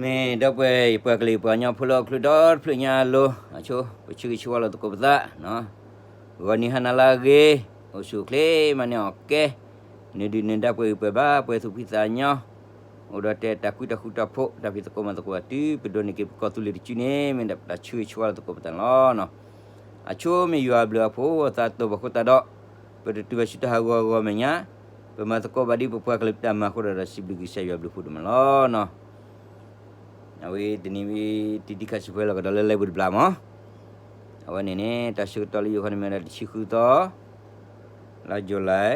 မ့ၢ်ဒီပုၢ်ဝဲၢ်ယပှၤကလုာ်ပှၤကညီဖိလၢဟီၣ်ခိၣ်ဒီတဖျၢၣ်ညါအလိၤ, အဆိ ပဆၢဂ့ၤဆၢဝါလိာ်သကိးပသး, ဂီၤနံၤဟါနၤလၢအဂ့ၤ, အိၣ်ဆူၣ်အိၣ်ချ့မၤန့ၢ်အီၣ်ကဲ, နဒုၣ်နဒါပှဲၤဂံၢ်ပှဲၤဘါ ပှဲၤသူၣ်ဖှံသးညီ, အိၣ်ဒီးတဲတၢ်ကူတၢ်ဃူတၢ်ဖိး တၢ်ဖံးသကိးမၤသကိး တုၤပဒိးန့ၢ်က့ၤပကီၢ်သူလ့ၤတစုန့ၣ် မ့ၢ်ဒၣ်ပတၢ်ဆၢဂ့ၤဆၢဝါလိာ်သကိးပသးန့ၣ်လီၤ. အဆိမ့ၢ်ယွၤအဘျုးအဖှိၣ်အသးတအိၣ်ဘၣ်အဃိသတးဒီး, ပတတုၤဘၣ်ဆူတၢ်ဟးဂီၤအဂီၢ်မဲာ်ညါ, ပမၤသကိးဘၣ်ဒ်ပပှၤကလုာ်တၢ်မၤအဃိဒီး စံးဘျုးကစၢ်ယွၤဘျုးဖှိၣ်ဒိၣ်မးလီၤ. အဝဲတနံၤဝံၤ တံၤတံၤခါဆံးဖိလီၤကဒီးလၢ live ပူၤတဘျီမး, အဝဲန့ၣ်န့ၣ် တၢ်ဆၢကတီၢ်လၢယိၤခီန့ၣ်မ့ၢ်ဝဲဒၣ်တဆံဃုသီ လါ July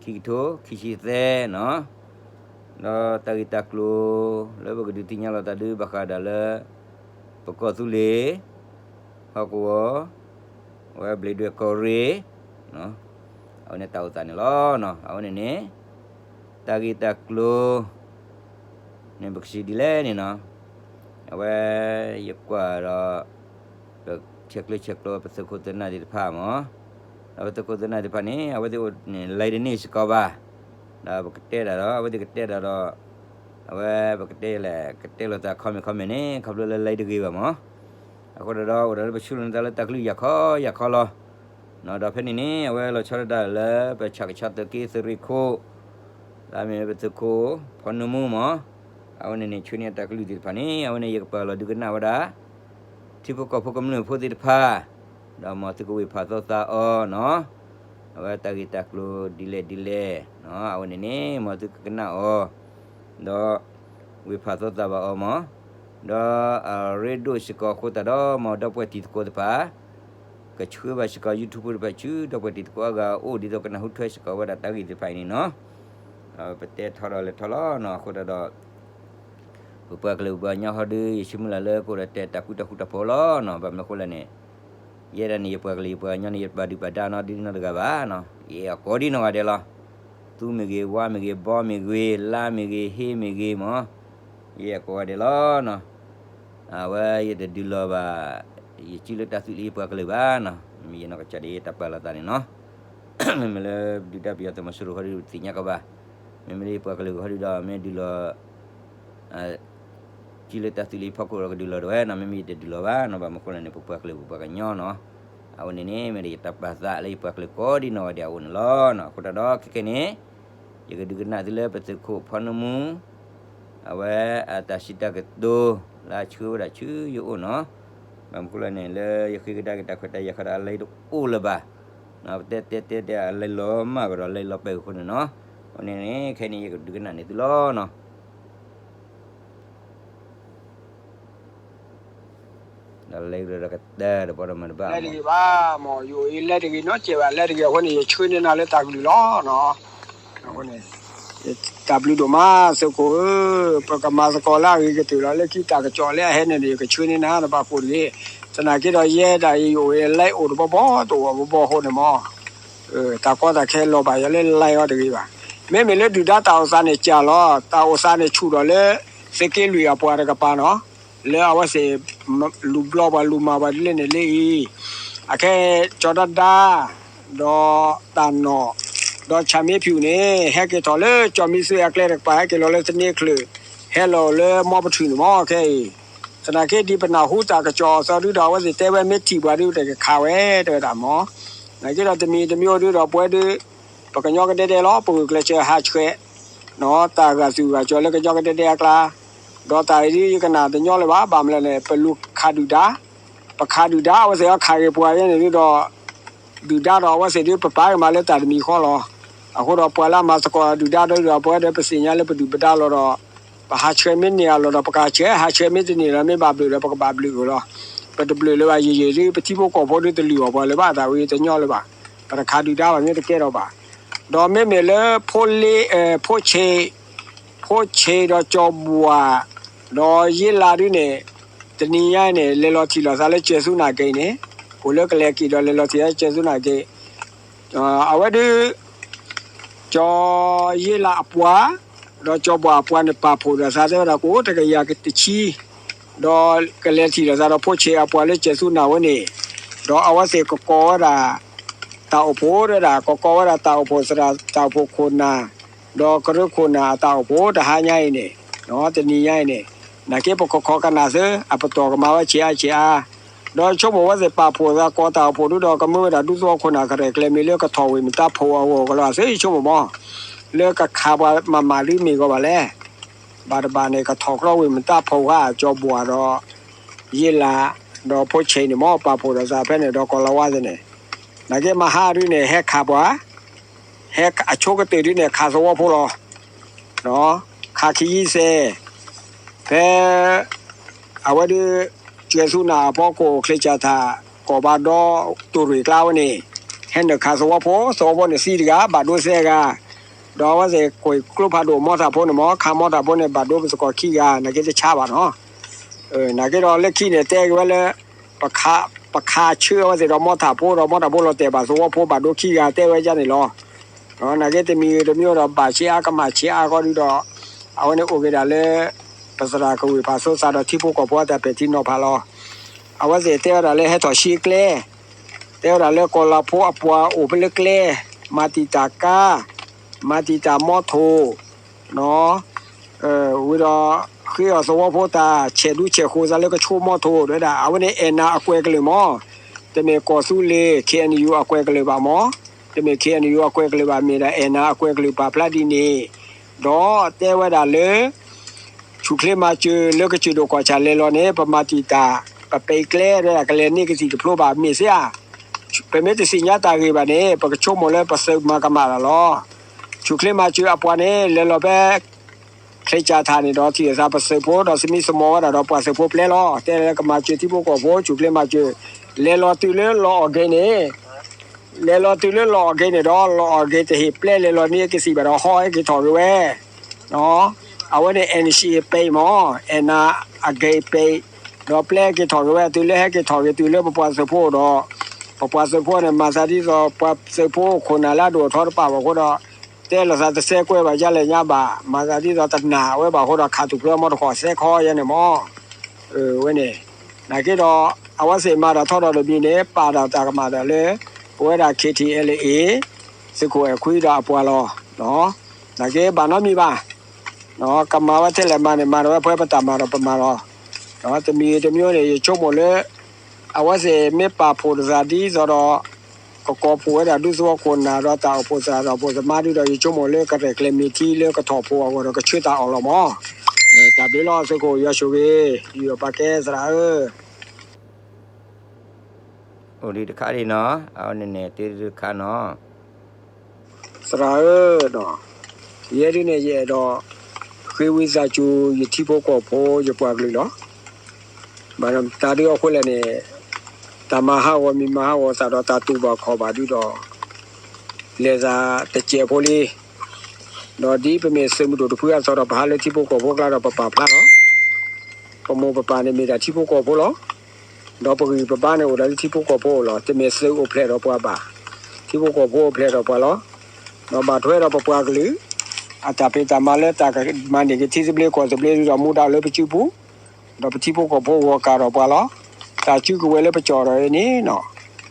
ခံကထိခံဆံသၢန့ၣ်, ဒီးတၢ်ဂ့ၢ်တၢ်ကျိၤလၢပကဒုးသ့ၣ်ညါလိာ်သးဒုးဘၣ်ဃးဒၣ်လၢ ပကီၢ်သူလ့ၤ ဟီၣ်ကဝီၤ အဝဲဘျံးဒွဲၣ်ကီၢ်ရ့ၣ်, အဝဲန့ၣ်တၢ်အိၣ်သးန့ၣ်လီၤ. အဝဲန့ၣ်န့ၣ် တၢ်ဂ့ၢ်တၢ်ကျိၤ န့ၣ်ပကစံးဒ်လဲၣ်န့ၣ်နီၤ, အဝဲ ယကွၢ်ဒီး ပဆဲးကျၢဆဲးကျိးပသုးခိၣ်သုးနၢ်သ့ၣ်တဖၣ်မး, ဒီးပသုးခိၣ်သုးနၢ်သ့ၣ်တဖၣ်န့ၣ် အဝဲသ့ၣ်အိၣ်န့ၣ် လဲၤတန့ၢ်စ့ၢ်ကီးဘၣ်, ဒီးပကတဲတၢ်ဒီး အဝဲသ့ၣ်ကတဲတၢ်ဒီး အဝဲပကတဲလဲၣ် ကတဲလိာ်သး comment comment န့ၣ် ခီဖျိလၢလဲၤတဂ့ၤဘၣ်မး, အဃိဒီး အိၣ်ဒီးလၢပဆူၣ်လီၤနသးလၢတၢ်ကလုၢ်ယၤခီယၤခီလီၤ. ဒီးဖဲန့ၣ်န့ၣ် အဝဲလီၤဆီဒၣ်တၢ်လၢပဆၣ်ကဆီသုးက့သုးရ့ၣ်ခိၣ်, လၢအမ့ၢ်ပသုးခိၣ်ဖီနူမူမး, အဝဲန့ၣ်န့ၣ် ဆှၢန့ၢ်အတၢ်ကလုၢ်သ့ၣ်တဖၣ်န့ၣ် အဝဲန့ၣ် ယကပာ်လီၤဒုးကနၣ်ဝဲဒၣ် ထံဖိကီၢ်ဖိကမျၢၢ်ဖိသ့ၣ်တဖၣ်, ဒီးမ်သုကဝ့ၢ်ဖးသီသးအီၤနီၤ, အဝဲတၢ်ဂ့ၢ်တၢ်ကျိၤဒ်လဲၣ်ဒ်လဲၣ်, အဝဲန့ၣ်န့ၣ် မ်သုကကနၣ်အီၤ, ဒီး ဝ့ၢ်ဖးသီသးဘၣ်အီၤမး, ဒီးအရ့ဒိၣ်စ့ၢ်ကီးအဃိသတးဒီး မ်ဒီပုၢ်ဝဲၢ်တံၤသကိးတဖၣ် ကဆှၢဘၣ်စ့ၢ်ကီး YouTube တဖၣ်ဆူ ဒီပုၢ်ဝဲၢ်တံၤသကိးအါဂၤအအိၣ် ဒ်သိးကနၢ်ဟူထွဲစ့ၢ်ကီးဝဲဒၣ်တၢ်ဂ့ၢ်သ့ၣ်တဖၣ်အံၤန့ၣ်နီၤ, ပတဲထီၣ်ဒီးလဲၤထီၣ်လီၤနီၤ, အဃိသတးဒီး ပပှၤကလုာ်ပှၤကညီဟီဒုး ယဆၢမုၢ်လၢ်လၢကအိၣ်ဒီးတဲတၢ်ကူတၢ်ဃူတၢ်ဖိးလီၤနီၤ, ဘၣ်မနုၤအဃိလဲၣ်န့ၣ် ယဲဒၣ်န့ၣ် ယပှၤကလုာ်ယပှၤကညီန့ၣ် ယတဘၣ်ဒုးဘၣ်ဒါနီတဒုနီတဂၤဘၣ်နီၤ, ယအဲၣ်အီၤကိးဒံနီၢ်ဂၤဒဲးလီၤ, သူမ့ၢ်ဂ့ၤ ဝါမ့ၢ်ဂ့ၤ ဘီမ့ၢ်ဂ့ၤ လါမ့ၢ်ဂ့ၤ ဟ့မ့ၢ်ဂ့ၤမး, ယအဲၣ်ကိးဂၤဒဲးလီၤနီၤ, အဝဲယတဒုးလီၤဘၣ် ယစုလၢတၢ်သူၣ်လၢယပှၤကလုာ်ဘၣ်နီၤ, မ့ၢ်ယနီၢ်ကစၢ်ဒၣ်ယတၢ်ပာ်လီၤသးန့ၣ်နီၤ, မ့မ့ၢ်လၢဒုၣ်ဒါပယီၤသုးမီၤစိရိၤဟီဒုးသ့ၣ်ညါကီးဘၣ်, မ့မ့ၢ်လၢယပှၤကလုာ်ဟီဒုးဒီး မ့ၢ်ဒုးလီၤ စုလၢတၢ်သူၣ်လၢယဖီခိၣ်ဒီးကဒုးလီၤဒၣ်ဝဲနီၤ, မ့မ့ၢ်ယတဒုးလီၤဘၣ်နီၤ, ဘၣ်မနုၤအဃိလဲၣ်န့ၣ် ပပှၤကလုာ်ပပှၤကညီနီၤ, အဝဲန့ၣ်န့ၣ် မ့ၢ်ဒီးယတၢ်ပာ်သးလၢယပှၤကလုာ်ကိးဒံနီၢ်ဂၤဒဲးအအိၣ်န့ၣ်လီၤနီၤ, အဃိသတးဒီးခဲကနံၣ်န့ၣ် ယကဒုးကနၣ်သုလၢပသုးခိၣ်ဖီနူမူ အဝဲအတၢ်စံးတၢ်ကတိၤ လၢအဆှၢဝဲဒၣ်ဆူယအိၣ်နီၤ, ဘၣ်မနုၤအဃိလဲၣ်န့ၣ် လၢယဃ့ကဒါက့ၤတၢ်ခွဲးတၢ်ယာ်ဃီဒီး အလဲတအိၣ်လၢၤဘၣ်, ပတဲတဲတဲတဲ အလဲလီၤမၢ်ကဒီး လဲလီၤပဲာ်ကဃိန့ၣ်နီၤ, အဃိန့ၣ်န့ၣ် ခဲအံၤန့ၣ် ယကဒုးကနၣ်န့ၢ်သုလီၤနီၤ ဒီးလဲၤဒီးကတၢၢ်တဘီဒီးမၤတဘၣ် လဲၤတဂ့ၤဘၣ်မး ယအိၣ်အံၤလဲၤတဂ့ၤနီတစဲးဘၣ် လဲၤတဂ့ၤအဃိန့ၣ် ယဆှၢန့ၢ်နၤလၢတၢ်ကလုၢ်လီၤနီၤ, အဃိန့ၣ် တၢ်ဘျုးဒိၣ်မးသုးခိၣ်ဧၢ, ပကမၤသကိးလၢအဂ့ၤကတၢၢ်လီၤ လၢခံတၢ်ကစီၣ်လၢအဟဲန့ၣ်ဒီး ယကဆှၢန့ၢ်နၤတဘၣ်ကိၣ်တဂ့ၤ, သနာ်က့ဒီးယဲဒၣ်အံၤ ယအိၣ်အံၤလဲၤအိၣ်တဘီဘီတအိၣ်ဘီဘီအဃိန့ၣ်မး တၢ်ကီတၢ်ခဲလီၤဘၣ်ယၤလၢ live အီၤတဂ့ၤဘၣ်, မ့မ့ၢ်လၢဒုၣ်ဒါတၢ်အိၣ်သးန့ၣ်ကၢ်လီၤ တၢ်အိၣ်သးန့ၣ်ဆူၣ်ဒီးလၢ သုးက့လွံၢ်အပှၤတကပၤနီၤ, လၢအဝဲသ့ၣ် လူၤဘျီပှၤလူၤမၤပှၤဒ်လဲၣ်န့ၣ်လၢအံၤ, အခဲကၠီၤဒီဒါ ဒီးတၢ်နီၣ် ဒီးဆၣ်မ့ဖၠူၣ်န့ၣ် ဟဲက့ၤထီၣ်လၢကၠီၤမံသွဲအကျဲတကပၤ ဟဲက့ၤလီၤလၢသန့ချၢၣ် ဟဲလီၤလၢမီပထူၣ်န့ၣ်မး ခဲအံၤ, သနာ်က့ဒ်ပနၢ်ဟူတၢ်ကစီၣ်အသီဒုဒီး အဝဲသ့ၣ်တဲဝဲမ့ၢ်ထံၣ်ပှၤဒုတကခးဝဲ တဲဝဲဒၣ်မး, သနာ်က့ဒီးတမံၤတမံၤအိၣ်ဒုဒီးပဝဲဒု ပကညီကဒဲဒဲလီၤ ပဂုာ်ကျဲးစၢးဟးဆှဲး တၢ်ဂာ်သူၣ်ဂာ်ကၠီလၢကညီကဒဲဒဲအကျါ, ဒီးတၢ်အံၤဒ်ယကနၣ်တညီလၢၤဘၣ် ဘၣ်မနုၤလဲၣ်န့ၣ် ပလူၤခးဒုၣ်ဒါ, ပခးဒုၣ်ဒါ အဝဲသ့ၣ်အီၤခးက့ၤပှၤယဲန့ၣ်ဒုဒီး ဒုၣ်ဒါဒီးအဝဲသ့ၣ်ဒု ပပာ်ကမၤလၢတၢ်တမံၤဃီလီၤ. အဃိဒီးပှၤလၢအမၤသကိးဒုၣ်ဒါဒီး ပဝဲဒီးပသ့ၣ်ညါလၢပဒုၣ်ပဒါလီၤဒီး ပဟးဆှဲးမ့ၢ်န့ၢ်အလီၢ်ဒီး ပကဟးဆှဲး, ဟးဆှဲးမ့ၢ်တန့ၢ်လီၤ မ့ၢ်ဘၣ်ဘျုးဒီး ပကဘၣ်ဘျုးအီၤလီၤ. ပတဘျုးလၢၤဘၣ်ယံာ်ယံာ်ဒု ပထံဖိကီၢ်ဖိဒုတလုၢ်အီၣ်ပှၤလၢၤဘၣ် တၢ်ဝဲတညီလၢၤဘၣ်. ပတခးဒုၣ်ဒါဘၣ် မ့ၢ်တကဲထီၣ်ဘၣ်. ဒီးမ့မ့ၢ်လၢဖိလ့, ဖိဆ့း, ဖိဆ့းဒီးကၠီၤဘှၣ်, ဒီးယ့လးဒုန့ၣ် တနံၤညါအံၤန့ၣ် လဲၤလီၤထံၣ်လိာ်သးလၢကၠဲၤသူနၢ်က့ၤန့ၣ်, အိၣ်လၢကလဲၤက့ၤဒီးလဲၤလီၤထံၣ်လၢကၠဲၤသူနၢ်က့ၤ အဝဲဒု ကၠီၤယ့လးအပှၤ, ဒီးကၠီၤဘှၣ်အပှၤန့ၣ် ပာ်ဖှိၣ်ဒီးသးတဲဝဲဒၣ် ကအိၣ်တကယၤတဆံ, ဒီးကလဲၤထံၣ်လိာ်သးဒီးဖိဆ့းအပှၤလၢကၠဲၤသူနၢ်ဝဲန့ၣ်, ဒီးအဝဲသ့ၣ်ကကိးဝဲဒၣ် တၢ်အိၣ်ဖှိၣ်တဲဝဲဒၣ် ကကိးဝဲဒၣ်တၢ်အိၣ်ဖှိၣ်သရၣ် တၢ်အိၣ်ဖှိၣ်ခိၣ်နၢ်, ဒီးကရၢခိၣ်နၢ်အတၢ်အိၣ်ဖှိၣ်တဟါညါအံၤန့ၣ်, တနံၤညါအံၤန့ၣ်, နာ်က့ပကခိးကနၣ်သ့ အပတီၢ်ကမၤဝဲဆံးအါဆံးအါ, ဒီးဆိကမိၣ်ဝဲသ့ၣ်ပာ်ဖှိၣ်သးကိးတၢ်အိၣ်ဖှိၣ်ဒုဒီး ကမၢဝဲဒၣ်ဒူသဝီခိၣ်နၢ်ကရဲၣ်ကျဲၤမ့ၢ်လၢကထီၣ်ဝ့ၢ်မတါဖိအဂီၢ်ကလီၤသ့ ဆိကမိၣ်မး, လၢကခးပှၤမၤမၤဒုမ့ၢ်ဂီၤဘၣ်လဲၣ်. ဘၣ်တဘၣ်န့ၣ် ကထီၣ်ကျီဝ့ၢ်မတါဖိဧါ ကၠီဘှၣ်ဒီး ယ့လး ဒီးဖိဆဲးန့ၣ်မး ပာ်ဖှိၣ်ဒီးသးဖဲန့ၣ်ဒီးကီၢ်လီၤဝါသ့ၣ်န့ၣ်, နာ်က့မဟါဒုန့ၣ် ဟဲခးပှၤ, ဟဲအဆိကတၢၢ်ဒုန့ၣ် ခးသဝီဖိလီၤ. ခးခံဆံသဲ, ဖဲ အဝဲဒု ကၠဲၤသူနၢ်အဖီခိၣ် ချ့ကၠၣ်ထၣ် ကီၢ်ဘါဒီ တိၢ်ရ့ၣ်ကျါဝဲန့ၣ်, ဟဲနုာ်ခးသဝီဖိ, သဝီဖိန့ၣ်သံတဂၤ ဘၣ်ဒိသၢဂၤ, ဒီးအဝဲသ့ၣ်ကွံာ်ကျိဖးဒိၣ်မီထးဖိန့ၣ်မး ခးမီထးဖိန့ၣ် ဘၣ်ဒိပသကိးခံဂၤ နာ်က့တဆါဘၣ်နီၤ. နာ်က့ဒီးလၢခံန့ၣ် တဲက့ၤဝဲလၢ ပခး ပခးဆၢအဝဲသ့ၣ်ဒီးမီထးဖိဒီး မီထးဖိလီၤတဲာ်ဘၣ်သဝီဖိဘၣ်ဒိခံဂၤတဲဝဲဒ်န့ၣ်လီၤ. နာ်က့တမံၤဂ့ၤတမံၤဒီးဘၣ်ဆံးအါကမၣ်ဆံးအါဃီဒုဒီး အဝဲန့ၣ်အိၣ်က့ၤဒၣ်လၢ ပသရၣ်ကဝ့ၢ်ဖးဆိသးဒီးထံဖိကီၢ်ဖိအတၢ်ပဲာ်ထံနီၤဖးလီၤ. အဝဲသ့ၣ်တဲဝဲဒၣ်လၢဟဲထီၣ်ဆှံကျဲ, တဲဝဲဒၣ်လၢကီၢ်လၤဖိအပှၤအိၣ်ဖဲလၢကျဲ, မၤတံာ်တာ်ကါ, မၤတံာ်တာ်မီထိၣ် ဝံၤဒီး ဃ့အီၣ်သဝီဖိတၢ်ဆဲးဒူဆဲးဃိးသးလၢကဆိကမိၣ်ထိၣ် တဲဝဲဒၣ် အဝဲန့ၣ်အဲၣ်နၤအကွဲးကလုာ်မး, တမ့ၢ်ကီၢ်သူလ့ၤ ခ့ၣ်အဲၣ်ယူၣ်အကွဲးကလုာ်ဘၣ်မး, တမ့ၢ် ခ့ၣ်အဲၣ်ယူၣ်အကွဲးကလုာ်ဘၣ် မ့ၢ်ဒၣ်အဲၣ်နၤအကွဲးကလုာ်ပာ်ဖျါဒ်န့ၣ်, ဒီးတဲဝဲဒၣ်လၢ ဆူၣ်ချ့မၤစၢၤလၢကစၢၢ်ဒိၣ်ကီၢ်ဆၣ်လဲၤလီၤန့ၣ် ပမၤတံာ်တာ် ပပဲာ်ကျဲ တဲဝဲဒၣ် ကလဲၤန့ၢ်ကသံၣ်တဖျိဘၣ် မ့ၢ်စ့ၢ်ဧါ. ပမ့ၢ်တသ့ၣ်ညါတၢ်ဂ့ၢ်ဘၣ်န့ၣ် ပကဆိကမိၣ်လၢပသုးမၤကမၣ်တၢ်လီၤ. ဆူၣ်ချ့မၤစၢၤအပှၤန့ၣ် လဲၤလီၤဖဲ ချ့ကၠၣ်ထၣ်န့ၣ်ဒီး ထံၣ်အသးပသုးဖိဒီး သမံသမိးဝဲဒၣ်ဒီးပှၤသုးဖိပျဲလီၤ. တဲလၢကမၤစၢၤထံဖိကီၢ်ဖိ ဆူၣ်ချ့မၤစၢၤ လဲၤလီၤတုၤလၢလီၤအီၣ်က့ၤန့ၣ် လဲၤလီၤတုၤလၢလီၤအီၣ်က့ၤန့ၣ်ဒီး လီၤအီၣ်က့ၤတဟ့ၣ်ပျဲလဲၤလီၤန့ၢ်ကသံၣ်ဘၣ်ဒီး ဟီဟဲက့ၤထီၣ်က့ၤဝဲ အဝဲန့ၣ် အဲၣ်နၣ်ၡံၣ်အပဲာ်မး, အဲၣ်နၤအကဲအပဲာ်, ဒီးပျဲက့ၤထီၣ်က့ၤဝဲ တုၤလၢဟဲက့ၤထီၣ်က့ၤတုၤလၢပပှၤသုးဖိဒီး ပပှၤသုးဖိန့ၣ် မၤသးဒ်သိး ပှၤသုးဖိခိၣ်နၢ်လၢအဒိၣ်အထီတပာ်ဘၣ်အဃိဒီး တဲလိာ်သးတစဲးကွဲးဘၣ်ယါလဲၣ်ညါဘၣ်, မၤသးဒ်သိးတနာ်ဝဲဘၣ်အဃိဒီး ခးထူၣ်ဖျၢၣ်မီတခီၣ်စဲခီယဲန့ၣ်မး ဝဲန့ၣ်, နာ်က့ဒီး အဝဲသ့ၣ်မၤတၢ်ထီထီၣ်တမံၤန့ၣ် ပာ်ဒီးတၢ်ကမၣ်ဒီးလၢ ပဝဲဒၣ် ခ့ၣ်ထံၣ်အဲလ်အ့ၣ် သုးခိၣ်အဲၣ်ခွံဒီးအပှၤလီၤ. နာ်က့ဘၣ်နီတမံၤဘၣ်, ကမၤဝဲထဲလဲၣ်မၤန့ၣ် မၤဒီးဝဲဖဲပတၢ်မၤဒီးပမၤလီၤ. တမံၤတမံၤန့ၣ် ယဆိကမိၣ်လၢ အဝဲသ့ၣ်မ့ၢ်ပာ်ဖှိၣ်တသးဒ်သိးဒီး ကကိးဖှိၣ်ဝဲဒၣ်ဒူသဝီခိၣ်နၢ်ဒီးတၢ်အိၣ်ဖှိၣ်သရၣ်ဒီး အိၣ်ဖှိၣ်သမါဒုဒီး ယဆိကမိၣ်လၢကရဲၣ်ကျဲၤမ့ၢ်ထံလၢကထီၣ်ဖှိၣ်အဂီၢ်ဒီး ကဆှၢတၢ်အီၣ်လီၤမး. တၢ်ဘျုးလီၤ သုးခိၣ်ယွၤဆိၣ်ဂ့ၤ ယွၤပာ်ကဲသရၣ်ဧၢ အိၣ်ဒံးတခါဒံးနီၤ, အဝဲန့ၣ်န့ၣ် တ့တခါနီၤ, သရၣ်ဧၢ, ယဲဒ်န့ၣ် ယအဲၣ်ဒိး ဃ့ဝံသးစူၤ ယထံဖိကီၢ်ဖိ ယပှၤကလုာ်လီၤ. ဘၣ်တၢ်ဒုးအဃိလဲၣ်န့ၣ် တၢ်မၤဟးဂီၤမံၤမၤဟးဂီၤသးဒီး တၢ်တူၢ်ဘၣ်ခီၣ်ဘၣ်ဒုဒီး လဲၤသးတစဲးဖိလံ ဒီးဒ်ပမ့ၢ်သုးမုၢ်ဒိၣ်တဖုအသိးဒီး ပဟးလၢထံဖိကီၢ်ဖိကျါဒီး ပပာ်ဖျါလီၤ. ပမိၢ်ပပၢ်န့ၣ်မ့ၢ်ဒၣ်ထံဖိကီၢ်ဖိလီၤ. ဒီးပဂံၢ်ပဘါန့ၣ်အိၣ်ဒီးလၢထံဖိကီၢ်ဖိအအိၣ်လီၤ. တမ့ၢ်သုးအိၣ်ဖျဲၣ်ဒီးပှၤဘၣ်, ထံဖိကီၢ်ဖိအိၣ်ဖျဲၣ်ဒီးပှၤလီၤ. ဒီးဘၣ်ထွဲဒီးပပှၤကလုာ် အတၢ်ဖံးတၢ်မၤလၢတၢ်မၤန့ၢ်က့ၤထံသဘျ့ကီၢ်သဘျ့ဒုဒီး မူဒါလၢပစုပူၤ ဒီးပထံဖိကီၢ်ဖိဂီၢ်ကၢ်ဒီးပှၤလီၤ. တၢ်စုကဝဲၤလၢပကၠီၣ်ဒီးအံၤန့ၣ်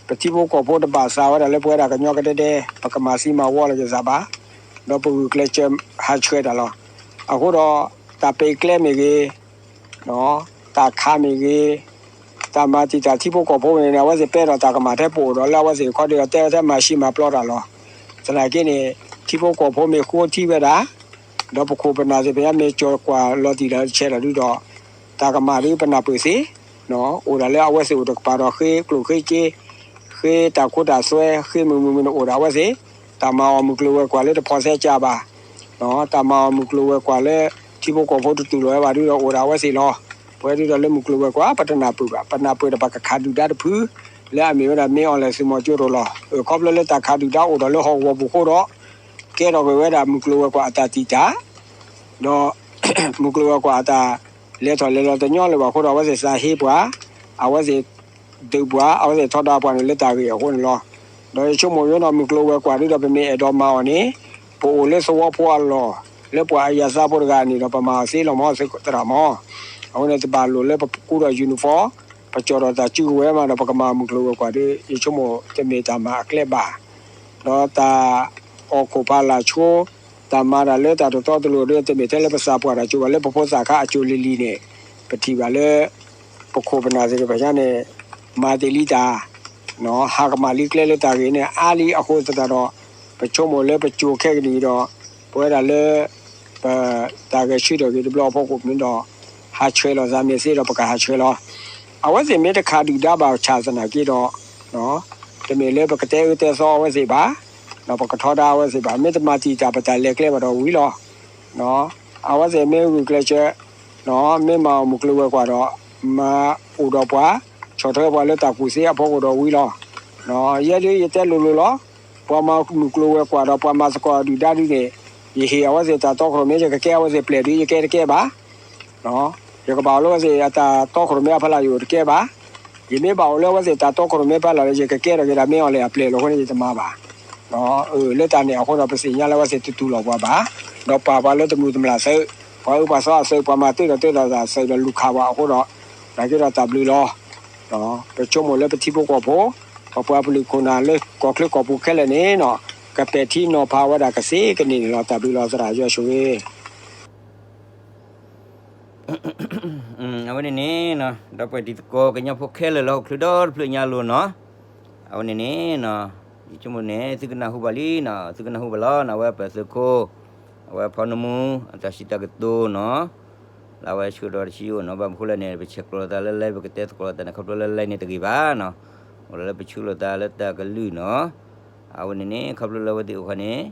ပထံဖိကီၢ်ဖိတဘၣ်သးဝဲဒၣ်လၢပဝဲဒၣ်ကညီကဒဲဒဲ ပကမၤသံမၤဝီလီၤက့ၤသးဘၣ်. ဒီးပဂုာ်ကျဲးစၢးဟးဆှဲးတၢ်လီၤ. အဃိဒီး တၢ်ပဲာ်ကျဲမ့ၢ်ဂ့ၤ, တၢ်ခးမ့ၢ်ဂ့ၤ, တၢ်မၤတံာ်တာ်ထံဖိကီၢ်ဖိန့ၣ် အဝဲသ့ၣ်ပဲဒီးတၢ်ကမၣ်ထဲပအိၣ်ဒီး လၢအဝဲသ့ၣ်အခီဒီး တဲဝဲထဲမၤရှံမၤပျီတၢ်လီၤ. သနာ်က့န့ၣ် ထံဖိကီၢ်ဖိမ့ၢ်ဃိထံဝဲဒၣ် ဒီးပခိၣ်ပနၢ်သ့ၣ်တဖၣ်မ့ၢ်ကၠီၤကွၢ်လီၤတံၢ်လီၤဆဲးတၢ်ဒုဒီး တၢ်ကမၣ်ဒုပနၢ်ပၢၢ်သ့, အိၣ်ဒၣ်လၢအဝဲသ့ၣ်အိၣ်တကပၤဒီး ဃ့ကျိၣ်ဃ့စ့, ဃ့တၢ်ခိတၢ်သွဲ, ဃ့မုာ်မုာ်မုာ်န့ၣ်အိၣ်ဒၣ်အဝဲသ့ၣ်, တၢ်မၤအီၣ်မုၢ်ကျိၤဝဲၤကွာ်လၢတဖီၣ်သဲကၢ်ဘၣ်, တၢ်မၤအီၣ်မုၢ်ကျိၤဝဲၤကွာ်လၢ ထံဖိကီၢ်ဖိတတူၢ်လိာ်ဝဲဘၣ်ဒုဒီးအိၣ်ဒၣ်အဝဲသ့ၣ်လီၤ. ပဝဲဒုဒီးလၢမုၢ်ကျိၤဝဲၤကွာ် ပတနၢ်ပၢၢ်ဘၣ်, ပနၢ်ပၢၢ်ဒီးပကခးဒုၣ်ဒါတဖု လၢအမ့ၢ်ဝဲဒၣ် မင်းအောင်လှိုင် သုးမီၤစိရိၤလီၤ. ခီဖျိလၢတၢ်ခးဒုၣ်ဒါအိၣ်ဒီးလၢဟီၣ်ကဝီၤပူၤအဃိဒီး ကဲထီၣ်က့ၤဝဲဒၣ်မုၢ်ကျိၤဝဲၤကွာ်အတၢ်တံာ်တာ် ဒီး မုၢ်ကျိၤဝဲၤကွာ်အတၢ်လဲၤထီၣ်လဲၤလီၤတညီလၢၤဘၣ်အဃိဒီး အဝဲသ့ၣ်သးဟ့ပှၤ, အဝဲသ့ၣ်ဒုးပှၤ, အဝဲသ့ၣ်ထီဒါပှၤန့ၣ်လၢတၢ်ဂ့ၢ်အဃိန့ၣ်လီၤ. ဒီးယဆိကမိၣ်ယိနီၢ်မုၢ်ကျိၤဝဲၤကွာ်ဒုဒီး ပမ့ၢ်အဲၣ်ဒိးမၤအီၤန့ၣ် ပအိၣ်လၢသဝီဖိအလီၢ် လၢပှၤအယၤသးဖိတဂၤန့ၣ်ဒီး ပမၤအီၤသ့လီၤမး သရၣ်မး. အဃိန့ၣ် တဘၣ်လိၣ်လၢပကူဒီး uniform ပကၠီၣ်ဒီးတၢ်စုကဝဲၤမးဒီး ပကမၤမုၢ်ကျိၤဝဲၤကွာ်ဒု ယဆိကမိၣ်တမ့ၢ်တၢ်မၤအကျဲဘၣ်. ဒီးတၢ်အီၣ်ခိၣ်ဖးလာ်ဆိ တၢ်မၤတၢ်လၢတၢ်တတီတလိၤဒု တမ့ၢ်ထဲလၢပသးပှၢ်တၢ်ကၠိဘၣ် လၢပဖိသၣ်ခါအကၠိလံၤလံၤန့ၣ် ပထံၣ်ဘၣ်လၢ ပခိၣ်ပနၢ်သ့ၣ်တဖၣ်ညါန့ၣ် မၤတ့ၢ်လံတၢ် ဟးကမၣ်လံကျဲလၢတၢ်ဂ့ၢ်န့ၣ် အါလံအဃိသတးဒီး ပဆိကမိၣ်လၢပကၠိခဲကနံၣ်ဒီး ပဝဲဒၣ်လၢ ပတၢ်ဂဲၤဆၢထၢၣ်ဂ့ၤတဘျီအဖီခိၣ်မ့ၢ်ဒီး ဟးဆှဲးလီၤသးမ့ၢ်သ့ဒီး ပကဟးဆှဲးလီၤ. အဝဲသ့ၣ်မ့ၢ်တခးဒုၣ်ဒါဘၣ်ဆၣ်သနာ်က့ဒီး တမ့ၢ်လၢပကတဲအၢတဲသီအဝဲသ့ၣ်ဘၣ်, ပကထီဒါအဝဲသ့ၣ်ဘၣ်, မ့ၢ်တမၤတံာ်တာ်ပတၢ်လဲၤကျဲဘၣ်ဒီးဝံၤလီၤ. အဝဲသ့ၣ်မ့ၢ်ဂုာ်ကျဲးစၢး မ့ၢ်မၤအီၣ်မုၢ်ကျိၤဝဲၤကွာ်ဒီး မၤအိၣ်ဒီးပှၤ ဆီၣ်ထွဲပှၤလၢတၢ်ကူၣ်သ့အဖီခိၣ်ဒီးဝံၤလီၤ. ယဲဒုးယတဲလိၤလိၤလီၤ. ပှၤမၤမုၢ်ကျိၤဝဲၤကွာ်ဒီး ပှၤမၤသကိးဒုၣ်ဒါဒုန့ၣ် ယဟ့ၣ်အဝဲသ့ၣ်တၢ်တီခိၣ်ရိၣ်မဲ ယကကဲအဝဲသ့ၣ်ပျဲၢ်ဒုး ယကဲတကဲဘၣ်. ယကဘၣ်အိၣ်လၢအဝဲသ့ၣ်အတၢ်တီခိၣ်ရိၣ်မဲအဖီလာ် ယအိၣ်တကဲဘၣ်. ယမ့ၢ်ဘၣ်အိၣ်လၢအဝဲသ့ၣ်တၢ်တီခိၣ်ရိၣ်မဲဖီလာ်ဒီး ယကကဲထီၣ်က့ၤဒၣ်မ့ၢ်အီၤလဲၣ်အပျဲၢ်လီၤအဃိန့ၣ် ယတမၤဘၣ်. လၢတၢ်န့ၣ်အဃိဒီး ပသ့ၣ်ညါလၢအဝဲသ့ၣ်တတူၢ်လိာ်ပှၤဘၣ်, ဒီးပာ်ပှၤလၢတမုာ်တမျၢ်သုး, ပှၤအၢပှၤသီအသုး, ပှၤမၤတ့ၢ်ဒီးတ့ၢ်ဒီးတၢ်သုးဒီးလူၤခးပှၤအဃိဒီး နာ်က့ဒီးတၢ်ဘျုးလီၤ. ပဆိကမိၣ်လၢပထံဖိကီၢ်ဖိ, ပပှၤပလုၢ်ခိၣ်နၢ်လၢကီၢ်ချၢကီၢ်ပူၤခဲလၢာ်န့ၣ် ကပဲာ်ထံနီၤဖးဝဲဒၣ်ကသ့ကန့ၢ်န့ၣ်လီၤ. တၢ်ဘျုးလီၤသရၣ်ယွၤဆိၣ်ဂ့ၤ အဝဲန့ၣ်န့ၣ် ဒီပုၢ်ဝဲၢ်တံၤသကိးကညီဖိခဲလၢာ်လၢဟီၣ်ခိၣ်ချၢဒီတဖျၢၣ်ညါအလိၤနီၤ, အဝဲန့ၣ်န့ၣ် ယဆိကမိၣ်န့ၣ် သုကနၢ်ဟူဘၣ်လံနီၤ, သုကနၢ်ဟူဘၣ်လီၤနီၤ, အဝဲပသုးခိၣ်, အဝဲဖီနမူ အတၢ်စံးတၢ်ကတိၤနီၤ, လၢအဝဲဆှၢဒီးတဆံအိၣ်နီၤ, ဘၣ်မနုၤအဃိလဲၣ်န့ၣ် ပဆဲးကျိးလိာ်သးလၢ live ပကတဲသကိးလိာ်သးန့ၣ် ခီဖျိလၢ live န့ၣ်တဂ့ၤဘၣ်နီၤ, အိၣ်လၢပဆှၢလိာ်သးလၢတၢ်ကလုၢ်နီၤ, အဝဲန့ၣ်န့ၣ် ခီဖျိလၢအဝဲသ့ၣ်အိၣ်ခါန့ၣ်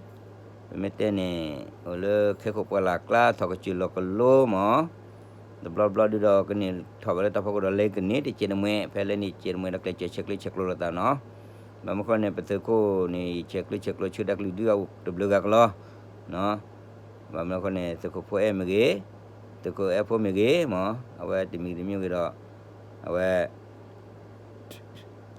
ပမ့ၢ်တဲန့ၣ် အိၣ်လၢခဲခိၣ်ပှၢ်လၢ်ကျါ ထီၣ်ကစၢၢ်လီၤကလိမး, တဘျီဘျီဒုဒီးကန့ၢ်ထီၣ်ဘၣ်လၢတၢ်ဖီခိၣ်ဒီး လဲၤကန့ၢ်တကဲးတမှဲ, ဖဲလဲၣ်န့ၣ် ကဲးတမှဲဒီးကျဲးစၢးဆဲးကျၢဆဲးကျိးလိာ်သးနီၤ, ဘၣ်မနုၤအဃိန့ၣ် ပသုးခိၣ်န့ၣ် ဆဲးကျၢဆဲးကျိးဆၢတၢ်ကလုၢ်ဒုးအအိၣ်တဘျုးဂၤကလီနီၤ, ဘၣ်မနုၤအဃိန့ၣ် သုးခိၣ်ဖိအဲၣ်မ့ၢ်ဂ့ၤ, သုးခိၣ်အဲၣ်ဖိမ့ၢ်ဂ့ၤမး, အဝဲတမံၤတမံၤဂ့ၤဒီး အဝဲ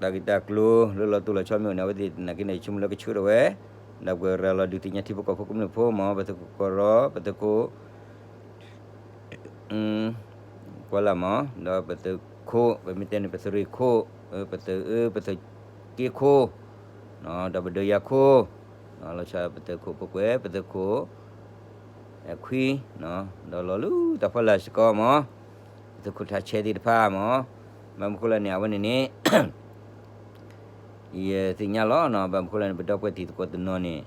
တၢ်ဂ့ၢ်တၢ်ကျိၤလၢလီၤတိၢ်လီၤဆီမ့ၢ်အိၣ်န့ၣ် အဝဲသ့ၣ်နာ်က့န့ၣ် ယဆိကမိၣ်လၢကဆှၢထီၣ်ဝဲ, ဒီးပှၤရၤလီၤဒုးသ့ၣ်ညါထံဖိကီၢ်ဖိကမျၢၢ်ဖိမး, ပသုးခိၣ်ကီၢ်ရီ, ပသုးခိၣ် ကွၢ်လၢ်မး, ဒီးပသုးခိၣ် ပမ့ၢ်တဲန့ၣ် ပသုးရ့ၣ်ခိၣ်, ပသုးအၢ ပသုးက့ခိၣ်, ဒီးပဒုးယၤခိၣ်, လီၤဆီပသုးခိၣ်ဖိကွဲး ပသုးခိၣ် အဲၣ်ခွံ, ဒီးလီၤလူၤတၢ်ဖီလာ်စ့ၢ်ကီးမး, ပသုးခိၣ်ထးဆဲးသ့ၣ်တဖၣ်မး, ဘၣ်မနုၤအဃိလဲၣ်န့ၣ် အဝဲန့ၣ်န့ၣ် ယသ့ၣ်ညါလီၤနီၤ, ဘၣ်မနုၤအဃိလဲၣ်န့ၣ် ပဒီပုၢ်ဝဲၢ်တံၤသကိးတနီၤန့ၣ်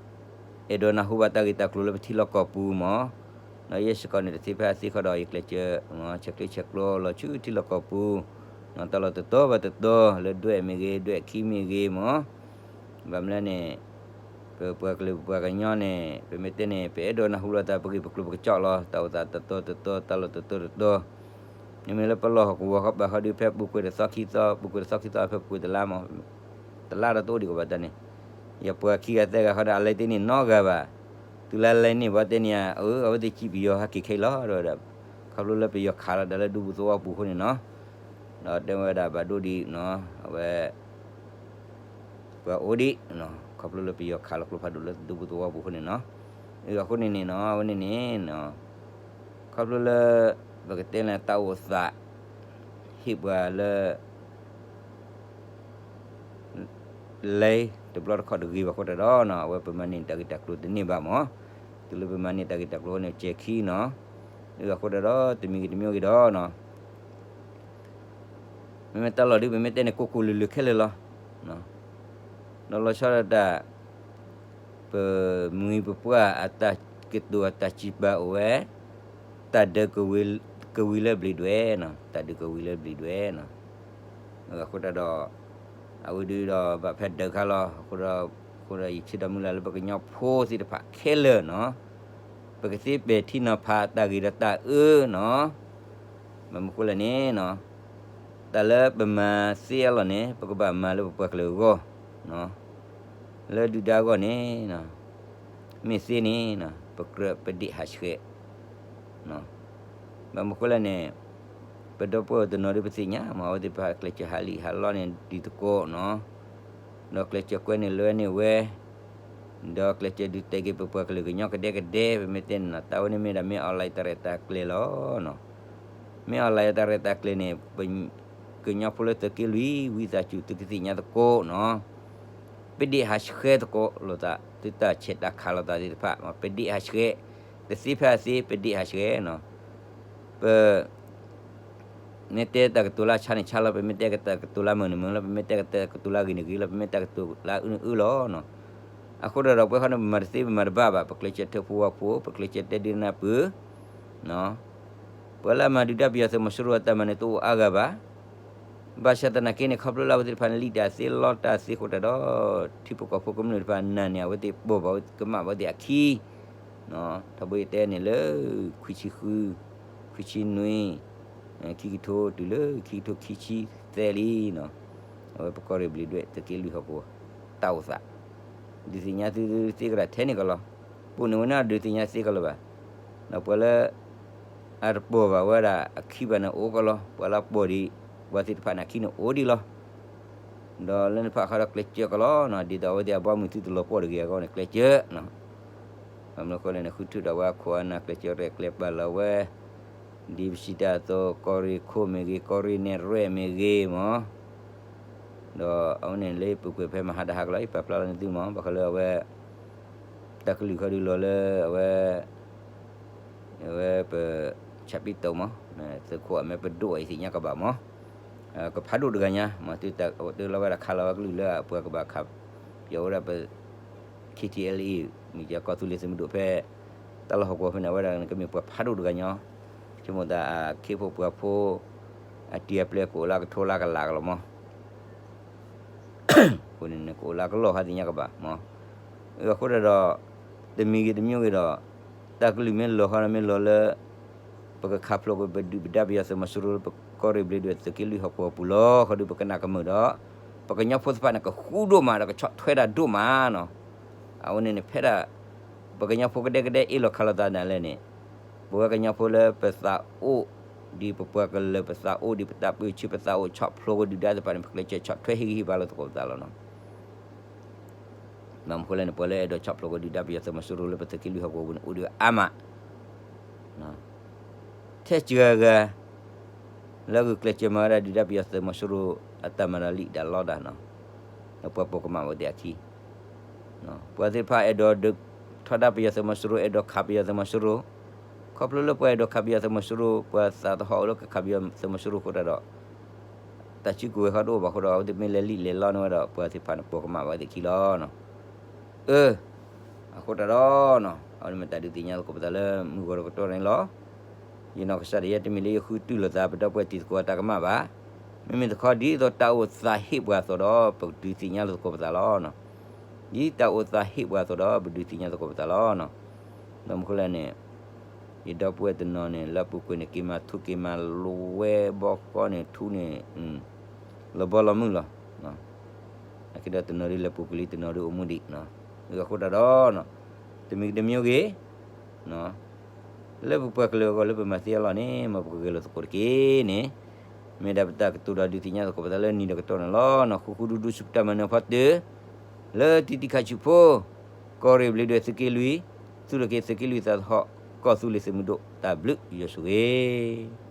အဲၣ်ဒိးနၢ်ဟူဘၣ်တၢ်ဂ့ၢ်တၢ်ကျိၤလၢပထံလီၢ်ကီၢ်ပူၤမး, ဒီးယဲစ့ၢ်ကီးန့ၣ် တသ့ဖဲအသ့ခီဒီး ယကျဲးစၢး ဆဲးကျၢဆဲးကျိးလီၤဆူထံလီၢ်ကီၢ်ပူၤ, တၢ်လီၢ်တတီၤဘၣ်တတီၤ လၢဒွဲၣ်မ့ၢ်ဂ့ၤ ဒွဲၣ်ခံမ့ၢ်ဂ့ၤမး, ဘၣ်မနုၤလဲၣ်န့ၣ် ပပှၤကလုာ်ပပှၤကညီန့ၣ် ပမ့ၢ်တဲန့ၣ် ပအဲၣ်ဒိးနၢ်ဟူလိာ်သး ပဂ့ၢ်ပကျိၤပကစီၣ်လီၤ, တၢ်အိၣ်သးတတီၤတတီၤ တၢ်လီၢ်တတီၤတတီၤ, မ့မ့ၢ်လၢပလီၢ်ဟီၣ်ကဝီၤဃီဘၣ်ဃီဒီး ဖဲပူၤကွံာ်တသီခံသီ ပူၤကွံာ်တသီခံသီ ဖဲပူၤကွံာ်တလါမး, တလါဒီးတအိၣ်ဒံးကီးဘၣ်တၢ်န့ၣ်, ယပှၤခံဂၤသၢဂၤဃီဒီး အလဲၤတ့ၢ်န့ၢ်နီတဂၤဘၣ်, တုၤလၢလဲၤန့ၢ်ဘၣ်တဲန့ၣ်ဧါ, အဝဲသ့ၣ်စံးပယီၤဟဲက့ၤခဲအံၤလီၤ တဲဝဲဒၣ်, ခီဖျိလၢပယီၤခးလီၤတၢ်လၢဒူပူၤသဝီပူၤအဃိန့ၣ်နီၤ, ဒီးတဲဝဲဒၣ်ဘၣ်ဒိဒံးနီၤ, အဝဲ ပှၤအိၣ်ဒံး, ခီဖျိလၢပယီၤခးလီၤကျိဖးဒိၣ်လၢဒူပူၤသဝီပူၤအဃိန့ၣ်နီၤ, အဃိန့ၣ်န့ၣ်နီၤ အဝဲန့ၣ်န့ၣ် ခီဖျိလၢ ပကတဲလၢတၢ်အိၣ်သး ဟ့ၣ်ပှၤလၢ လဲၤတဘျီတခီၣ်တဂ့ၤဘၣ်အဃိတၢ်ဒီးနီၤ အဝဲပမၤန့ၢ်တၢ်ဂ့ၢ်တၢ်ကျိၤတန့ၢ်ဘၣ်မး, တုၤလၢပမၤန့ၢ်တၢ်ဂ့ၢ်တၢ်ကျိၤန့ၣ် ကဲခံနီၤ, အဃိတၢ်ဒီးတမံၤဂ့ၤတမံၤဂ့ၤဒီးနီၤ မ့မ့ၢ်တၢ်လီၢ်ဒုး ပမ့ၢ်တဲန့ၣ် ကိၢ်ကိၢ်လုၢ်လုၢ်ခဲလၢာ်လီၤ. ဒီးလီၤဆီဒၣ်တၢ် ပမှံၤပပှၢ်အတၢ်ကတိၤအတၢ်စံးပာ်အိၣ်ဝဲ, တၢ်ဒုးကဝံၤလၢဘျံးဒွဲၣ်နီၤ, တၢ်ဒုးကဝံၤလၢဘျံးဒွဲၣ်နီၤ, အဃိတၢ်ဒီး အဝဲဒုးဒီးဘၣ်ဖဲဒုးခါလီၤ, အဃိဒီး အဃိဒီးယဆၢဒီးမုၢ်လၢ်လၢပကညီဖိသ့ၣ်တဖၣ်ခဲလၢာ်နီၤ ပကသ့ပဲာ်ထံနီၤဖးတၢ်ဂ့ၤဒီးတၢ်အၢနီၤ, ဘၣ်မနုၤအဃိလဲၣ်န့ၣ်နီၤ, တၢ်လၢပမၤသ့အလီၢ်န့ၣ် ပကဘၣ်မၤလၢပပှၤကလုာ်အဂီၢ်, လၢဒုၣ်ဒါအဂီၢ်န့ၣ်, မ့ၢ်သ့န့ၣ် ပကြၢးပဒ့ၣ်ဟးဆှဲး ဘၣ်မနုၤအဃိလဲၣ်န့ၣ်, ပဒီပုၢ်ဝဲၢ်တနီၤဒုးပသ့ၣ်ညါမး အဝဲသ့ၣ်တဖၣ်ကျဲးစၢးဟးလံာ်ဟးလီန့ၣ်ဒ်သကိးနီၤ, ဒီးကျဲးစၢးကွဲန့ၢ်လွဲန့ၢ်ဝဲ, ဒီးကျဲးစၢးဒုးတဲာ်က့ၤပပှၤကလုာ်ကညီကဒဲကဒဲ ပမ့ၢ်တဲန့ၣ်နီၤ တၢ်ဝဲန့ၣ်မ့ၢ်ဒၣ်မ့ၢ် online တၢ်ရဲၣ်တၢ်ကျဲၤလီၤ. မ့ၢ် online တၢ်ရဲၣ်တၢ်ကျဲၤန့ၣ် ပ ကညီဖိလၢသုးက့လွံၢ် ဝံသးစူၤသုကသ့ၣ်ညါသကိးနီၤ, ပဒ့ၣ်ဟးဆှဲးသကိးလိာ်သး သုတၢ်ဆဲးတၢ်ခးလိာ်သးသ့ၣ်တဖၣ် ပဒ့ၣ်ဟးဆှဲး, တသ့ဖဲအသ့ ပဒ့ၣ်ဟးဆှဲးနီၤ, ပ မ့ၢ်တဲတၢ်ကတိၤလၢဆါန့ၣ်ဆါလီၤ, ပမ့ၢ်တဲတၢ်ကတိၤလၢမုာ်န့ၣ်မုာ်လီၤ, ပမ့ၢ်တဲတၢ်ကတိၤလၢအဂ့ၤန့ၣ်ဂ့ၤလီၤ, ပမ့ၢ်တဲတၢ်ကတိၤလၢအအၢန့ၣ်အၢလီၤနီၤ. အဃိဒီးပဝဲဃီန့ၣ် ပမၤတသ့ပမၤတဘၣ်ဘၣ်, ပကျဲးစၢးထၢဖှိၣ်ဝါဖှိၣ်, ပကျဲးစၢးတဲဒုးနၢ်ပၢၢ် ပှၤလၢအမၤဒုးတၢ်ပယီၤသုးမီၤစိရိၤအတၢ်မၤန့ၣ်တအိၣ်အါဂၤဘၣ်. ဘၣ်ဆၣ်သနာ်က့န့ၣ် ခီဖျိလၢအဝဲသ့ၣ်တဖၣ်န့ၣ်လံၣ်တၢ်သ့လီတၢ်သ့အဃိတၢ်ဒီး ထံဖိကီၢ်ဖိကမျၢၢ်တဖၣ်နာ်န့ၢ်အဝဲသ့ၣ် ပိာ်ဘၣ်ဝဲကမၣ်ဘၣ်ဝဲသ့ၣ်အခံ ထီဘိယတဲန့ၣ်လၢ ခွံဆံဃု, ခွံဆံနွံ, ခံကထိတုၤလၢခံကထိခံဆံသၢလံနီၤ, အဝဲပကီၢ်ရ့ၣ်ဘျံးဒွဲၣ်သုးက့လွံၢ်ဟီၣ်ကဝီၤ တၢ်အိၣ်သး ဒုးသ့ၣ်ညါသုသ့ကရၢ်ထဲန့ၣ်ကလီၤ, ပိာ်န့ၢ်ဝဲန့ၣ်ဒုးသ့ၣ်ညါသ့ကလီၤဘၣ်, ဒီးပှၤလၢ အတပိာ်ဘၣ်ဝဲဒၣ်အခံဘၣ်န့ၣ်အိၣ်ကလီၤ, ပှၤလၢအပိာ်ဒံး ပှၤသ့ၣ်တဖၣ်န့ၣ်အခံန့ၣ်အိၣ်ဒံးလီၤ. ဒီးလၢန့ၣ်တဖၣ်ဃီဒီးကျဲးစၢးကလီၤနီၤ, ဒ်သိးအဝဲသ့ၣ်အဘီအမုၢ်သုတလီၤပှီၣ်တဂ့ၤအဂီၢ်န့ၣ် ကျဲးစၢးနီၤ. ဘၣ်မနုၤအဃိလဲၣ်န့ၣ် ဃုထၢဒီးဝဲအခိၣ်အနၢ်ကျဲးစၢးရဲၣ်ကျဲၤပာ်လီၤဝဲ ဒ်ပစံးတၢ်အသိး ကီၢ်ရ့ၣ်ခိၣ်မ့ၢ်ဂ့ၤ ကီၢ်ရ့ၣ်နဲၣ်ရွဲၣ်မ့ၢ်ဂ့ၤမး, ဒီးအဝဲန့ၣ်လၢပူၤကွံာ်ဖဲမဟါတဟါကလီၤ ယပာ်ဖျါလီၤန့ၢ်သုမး, ဘၣ်ဃးလၢအဝဲ တၢ်ကလုၢ်ဃီဒုးလီၤလၢ အဝဲ အဝဲပ ဆၣ်ပံတိာ်မး, သုးခိၣ်အမဲပဒိၣ်အံၤသ့ၣ်ညါကဘၣ်မး, ကဖးဒိၣ်တဂၤညါမး, တုၤလီၤဝဲဒၣ်ခးလီၤဝဲကလုၢ်လၢအပှၤကဘၣ်ခး ပယီၤဝဲဒၣ်ပ ခ့ထံအဲလ်အ့ မ့ၢ်ကီၢ်သူလ့ၤသုးမုၢ်ဒိၣ်ဖဲ တၢ်လီၢ်ဟီၣ်ကဝီၤဖဲန့ၣ် အဝဲဒၣ်န့ၣ်ကမ့ၢ်ပှၤဖးဒိၣ်တဂၤညါ, ဆိကမိၣ်သးအခ့ဖိပှၤဖိ အတံၤအပျဲၢ်ကအိၣ်လၢကထိလၢကလးကလီၤမး အဃိန့ၣ် နကအိၣ်လၢကလီၢ်ခါသ့ၣ်ညါကဘၣ်မး, အဃိဒၣ်ဒီး တမံၤဂ့ၤတမံၤဂ့ၤဒီး တၢ်ကလုၢ်မ့ၢ်လီၤခီန့ၣ်မ့ၢ်လီၤလၢ ပကခးဖျိးကွံာ်ပဒုၣ်ပဒါပယီၤသုးမီၤစိရိၤလၢပကီၢ်ရ့ၣ်ဘျံးဒွဲၣ်သုးက့လွံၢ်ဟီၣ်ကဝီၤပူၤလီၤ. ခီဒုးပကနၣ်ကမုာ်ဒီး ပကညီဖိသ့ၣ်တဖၣ်န့ၣ် ကဃူဒိၣ်မးဒီးကဆီၣ်ထွဲတၢ်ဒိၣ်မးနီၤ. အဝဲန့ၣ်န့ၣ် ဖဲဒၣ် ပကညီဖိကဒဲကဒဲအ့ၣ်လိာ်ခးလိာ်သးဒၣ်လဲာ်န့ၣ် ပဝဲကညီဖိလၢပသးအိၣ် ဒ်ပပှၤကလုာ်ပသးအိၣ် ဒ်ပတၢ်ပၢဆှၢပသးအိၣ် ဆီၣ်ဖျိးကဒုၣ်ဒါသ့ၣ်တဖၣ်န့ၣ် ပကျဲးစၢးဆီၣ်ထွဲဟ့ၣ်ဂံၢ်ဟ့ၣ်ဘါလိာ်သကိးပသးလီၤနီၤ. ဘၣ်မနုၤအဃိလဲၣ်န့ၣ် ပှၤလၢအဲၣ်ဒိးဆီၣ်ဖျိးကဒုၣ်ဒါပယီၤသုးမီၤစိရိၤလၢပသုးက့လွံၢ်ဟီၣ်ကဝီၤပူၤန့ၣ် အိၣ်ဒံးအါမး ထဲစှၤဂၤ လၢအဂုာ်ကျဲးစၢးမၤဝဲဒၣ်ဒုၣ်ဒါပယီၤသုးမီၤစိရိၤ အတၢ်မၤဒီးလံာ်တၢ်လီတၢ်နီၤ, ဒီးပှၤပိာ်ကမၣ်ဝဲသ့ၣ်အခံ ပှၤသ့ၣ်တဖၣ်အဲၣ်ဒိးဒုးထီဒါပယီၤသုးမီၤစိရိၤ အဲၣ်ဒိးခးပယီၤသုးမီၤစိရိၤ, ခီဖျိလၢပှၤအဲၣ်ဒိးခးပယီၤသုးမီၤစိရိၤ ပှၤသးသဟီၣ်အိၣ်လၢကခးပယီၤသုးမီၤစိရိၤအဃိတၢ်ဒီး တၢ်စုကဝဲၤဃီတအိၣ်ဘၣ်အဃိဒီး အဝဲသ့ၣ်မ့ၢ်လဲၤလံာ်လဲၤလီန့ၢ်ဝဲဒီး ပှၤသ့ၣ်တဖၣ်န့ၣ် ပိာ်ကမၣ်ဝဲသ့ၣ်အခံလီၤ. အၢ အဃိတၢ်ဒီးနီၤ အဝဲန့ၣ်မ့ၢ်တၢ်ဒုးသ့ၣ်ညါသကိးပသးလၢမုၢ်ဂီၤတကတီၢ်န့ၣ်လီၤ. ယနီၢ်ကစၢ်ဒၣ်ယဲ တမ့ၢ်လၢယဃုတုၤလိာ်သး ပဒီပုၢ်ဝဲၢ်တံၤသကိးအတၢ်ကမၣ်ဘၣ်. မ့မ့ၢ်တခီဒ်သိးတၢ်အိၣ်သးဟ့ၣ်ပှၤအသိးဒီး ပကဒုးသ့ၣ်ညါလိာ်သကိးပသးလီၤ. ဒ်တၢ်အိၣ်သးဟ့ၣ်ပှၤအသိးဒီး ပဒုးသ့ၣ်ညါသကိးပသးလီၤ. ဘၣ်မနုၤအဃိလဲၣ်န့ၣ် ယဒီပုၢ်ဝဲၢ်တနီၤန့ၣ် လၢအပူၤကွံာ်န့ၣ် က့ၤမၤထူက့ၤမၤလိဝဲဘီဃီန့ၣ် ထူန့ၣ် လီၤဘီလီၤမုၢ်လီၤ. နာ်က့ဒီးတနီၤဒ်လဲၤပူၤကွံာ်လံ တနီၤဒ်အိၣ်မူဒံး. အဃိတၢ်ဒီး တမံၤတမံၤဂ့ၤ လၢပပှၤကလုာ်အဂီၢ်လၢပမၤသ့အလီၢ်န့ၣ် မ်ပကဂဲၤလိာ်သကိးတက့ၢ်န့ၣ် မ့ၢ်ဒၣ်ပတၢ်ကတိၤဒီးဒုးသ့ၣ်ညါသကိးပသးလၢနံၤဒီးကတီၢ်န့ၣ်လီၤ. ဃုဃုဒူဒူဆူပတၢ်မၤနၢၤဖီတၢၢ် လၢတံၤတံၤခးဆူၣ်ဖိ ကီၢ်ရ့ၣ်ဘျံးဒွဲၣ်သုးက့လွံၢ် သူၣ်ထီၣ်က့ၤသုးက့လွံၢ်သးသဟီၣ် ကီၢ်သူလ့ၤသုးမုၢ်ဒိၣ် တၢ်ဘျုးယွၤဆိၣ်ဂ့ၤ